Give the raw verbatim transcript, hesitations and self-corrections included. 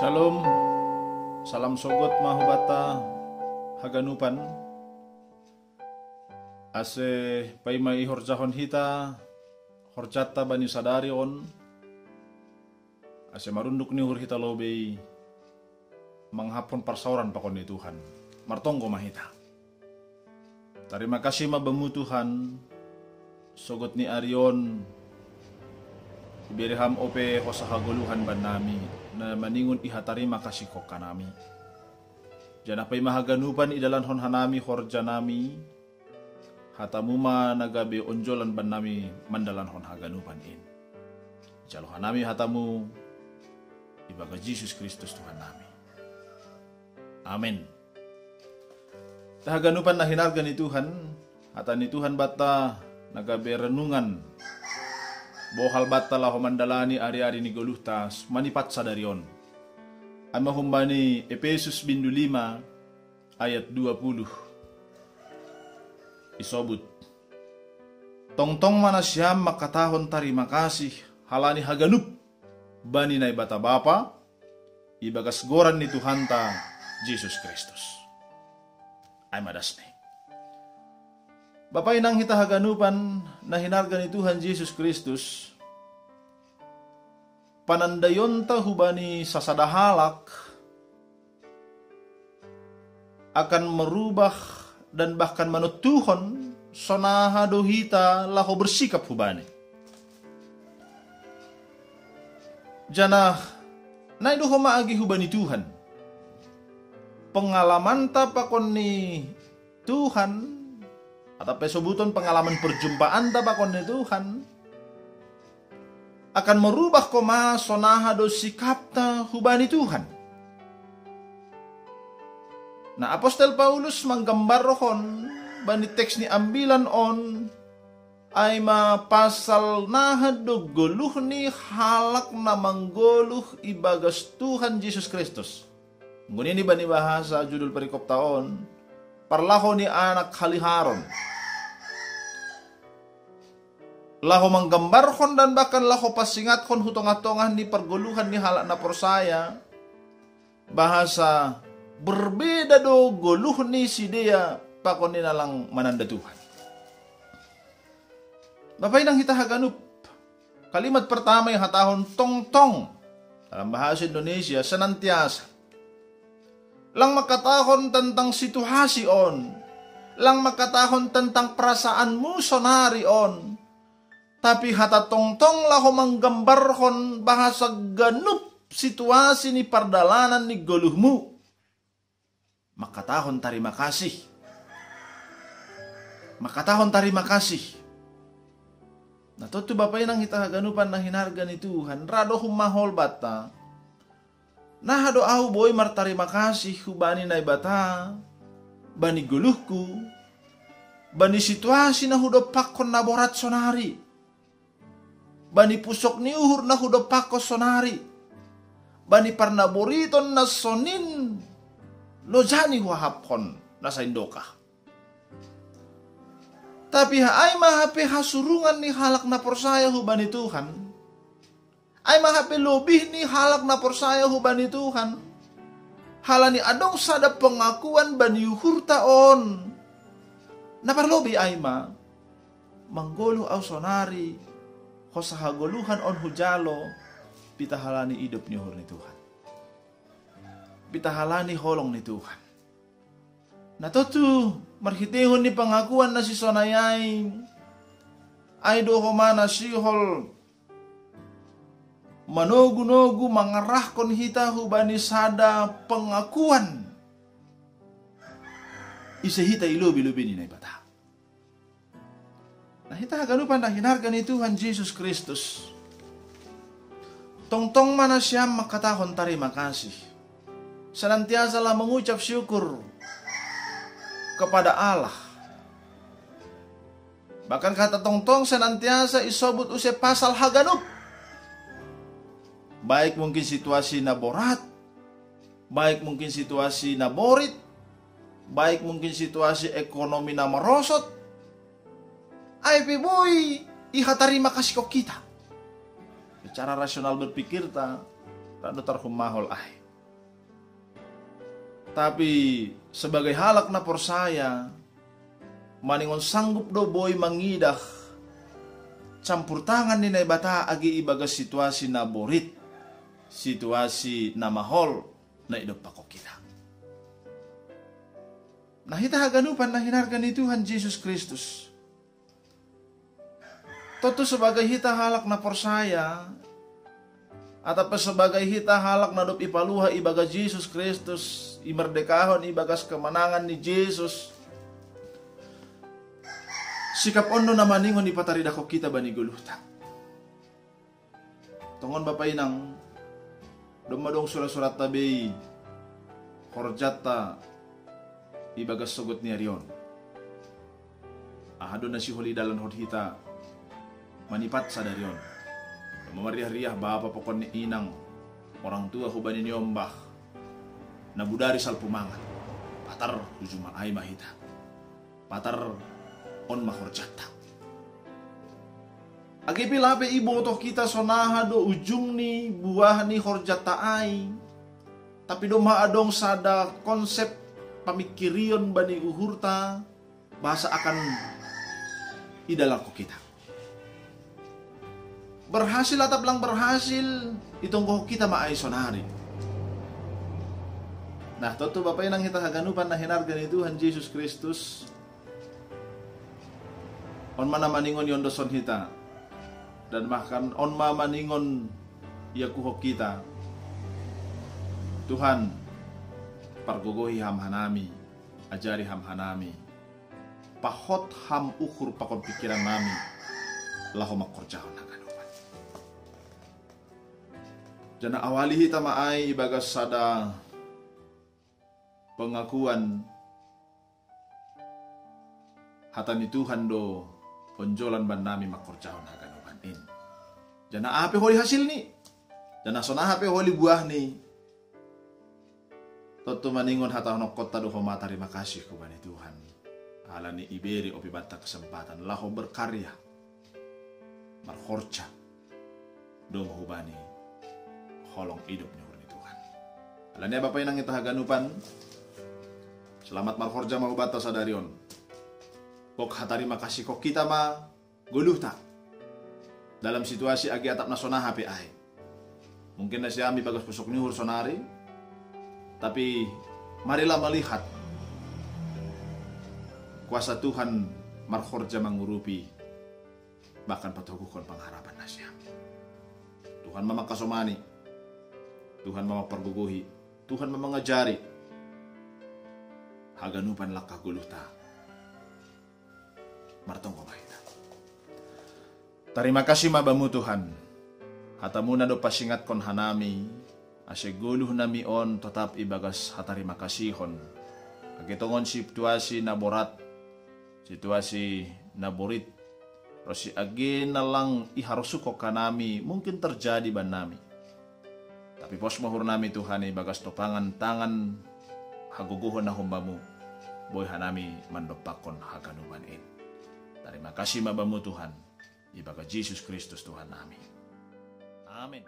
Shalom. Salam sogot ma hubata haganupan. Ase paima ihorjahon hita horjanta bani sadari on, ase marunduk ni uhur hita lobei mangahaphon parsaoran pakon ni Tuhan. Martonggo ma hita. Tarima kasih ma Bamu Tuhan, sogot ni ari on ibere Ham ope hosa hagoluhan bannami, na maningon iha tarima kasih hokkanami. Janah paima haganupan idalankon hanami horjanami, hatamu ma na gabe onjolan bannami mandalankon haganupan in. Jalo hanami hatamu ibagas Jesus Kristus Tuhan nami. Amen. Haganupan na hinarga ni Tuhan, hata ni Tuhan banta na gabe renungan bohal banta laho mandalani ari-ari ni goluhta manipat sadari on. Ai ma humbani Epesus bindu lima ayat dua puluh isobut: Tongtong ma nasiam mangkatahon tarima kasih halani haganup bani Naibata Bapa, ibagas goran ni Tuhanta Jesus Kristus. Ai ma dasni. Bapa inang hita haganupan na hinarga ni Tuhan Jesus Kristus, panandaionta hubani sasada halak akan merubah dan bahkan manontuhon sonaha do hita laho bersikap hubani. Janah nai do homa agi hubani Tuhan. Pengalamanta pakon ni Tuhan, atau pe sobuton pengalaman perjumpaanta pakon ni Tuhan, akan merubah koma sonaha do sikapta hubani Tuhan. Na apostel Paulus manggambarhon bani teks ni ambilan on, ai ma pasal naha do goluh ni halak na manggoluh ibagas Tuhan Jesus Kristus. Ngoni ni bani bahasa judul perikopta on, parlaho ni anak haliharon. Laho manggambarhon dan bahkan laho pasingathon hu tongah-tongah ni pargoluhan ni halak na porsaya, bahasa berbeda do goluh ni sidea pakon ni na lang mananda Tuhan. Bapa inang hita haganup, kalimat pertama yang hatahon tongtong dalam bahasa Indonesia senantiasa. Lang mangkatahon tentang situasi on, lang mangkatahon tentang perasaanmu sonari on. Tapi hata tongtong laho manggambarhon bahasa ganup situasi ni pardalanan ni goluhmu. Mangkatahon tarima kasih. Mangkatahon tarima kasih. Na tontu bapa inang hita haganupan na hinarga ni Tuhan, ra do humahol banta. Naha do ahu boi martarima kasih hubani Naibata bani goluhku, bani situasi na hudompakkon na borat sonari, bani pusok ni uhur na hudompakkon sonari, bani parnaboriton na sonin lojani huahaphon na saindokah. Tapi ai ma hape hasurungan ni halak na porsaya hubani Tuhan. Ai ma hape lobih ni halak na porsaya hubani Tuhan. Halani adong sada pengakuan bani uhurta on. Na parlobih ai ma, manggoluh ahu sonari, hosa hagoluhan on hujalo, pitah halani idop ni uhur ni Tuhan. Pitah halani holong ni Tuhan. Na tontu marhiteihon ni pengakuan na sisonai ai, ai do homa na sihol manogu-nogu mangarahkon hita hubani sada pengakuan ise hita i lobei-lobei ni Naibata. Na hita haganupan na hinarga ni Tuhan Jesus Kristus, tongtong ma nasiam mangkatahon tarima kasih. Senantiasa lah mengucap syukur kepada Allah. Bahkan kata tongtong senantiasa isobut use pasal haganup. Baik mungkin situasi na borat, baik mungkin situasi na borit, baik mungkin situasi ekonomi na marosot, ai pe boi iha tarima kasihkon hita. Secara rasional berpikirta, ra do tarhumahol ai. Tapi sebagai halak na porsaya, maningon sanggup do boi mangidah campur tangan ni Naibata agi ibagas situasi na borit, situasi na mahol na idompakkon hita. Na hita haganupan na hinarga ni Tuhan Jesus Kristus, tontu sebagai hita halak na porsaya, atau sebagai hita halak na dob ipaluah ibagas Jesus Kristus, imerdekahon ibagas kemenangan ni Jesus, sikap on do na maningon ipataridahkon hita bani goluhta. Tongon bapa inang, domma dong surat-suratta bei horjanta ibagas sogot ni ari on. Aha do na sihol idalanhon hita manipat sadari on? Domma mariah-riah bapa pokono ni inang, orang tua hubani niombah, na budari salpu mangan. Patar, ujung ma ai ma hita. Patar, on ma horjanta. Age pe lape ibotoh hita sonaha do ujung ni buah ni horjanta ai, tapi domma adong sada konsep pamingkirion bani uhurta, bahasa akan idalanhon hita. Berhasil atap lang berhasil, itonggohon hita ma ai sonari. Nah, tontu bapa inang hita haganupan na hinarga ni Tuhan Jesus Kristus, on ma na maningon iondoshon hita, dan bahkan on ma maningon iakuhon hita: Tuhan, pargogohi Ham hanami, ajari Ham hanami, pahot Ham uhur pakon pingkirannami, laho mangkorjahon haganupan. Janah awali hita ma ai ibagas sada pengakuan: Hata ni Tuhan do onjolan bannami mangkorjahon haganupan in. Janah aha pe holi hasilni, janah sonaha pe holi buahni, tontu maningon hatahononkonta do homa tarima kasih hubani Tuhan, ala ni ibere ope banta kesempatan laho berkarya, marhorja, do hubani holong idop ni uhur ni Tuhan. Ala ni i bapa inang hita haganupan, selamat marhorja ma hubanta sadari on. Gok hatarima kasihkon hita ma goluhta dalam situasi age atap na sonaha pe ai. Mungkin nasiam ibagas pusok ni uhur sonari, tapi marilah melihat kuasa Tuhan marhorja mangurupi, bahkan patoguhkon pangharapan nasiam. Tuhan ma mangkasomani, Tuhan ma mampargogohi, Tuhan ma mangajari, haganupan langkah goluhta. Martonggo ma hita. Tarima kasih ma Bamu Tuhan, hataMu na dob pasingatkon hanami, ase goluhnami on totap ibagas hatarima kasihon, age tongon situasi na borat, situasi na borit, ronsi age na lang iharosuhkon hanami mungkin terjadi bannami. Tapi pos ma uhurnami Tuhan ibagas topangan tangan hagogohon na hom Bamu, boi hanami mandompakkon haganupan in. Tarima kasih ma Bamu Tuhan, ibagas Jesus Kristus Tuhannami. Amen.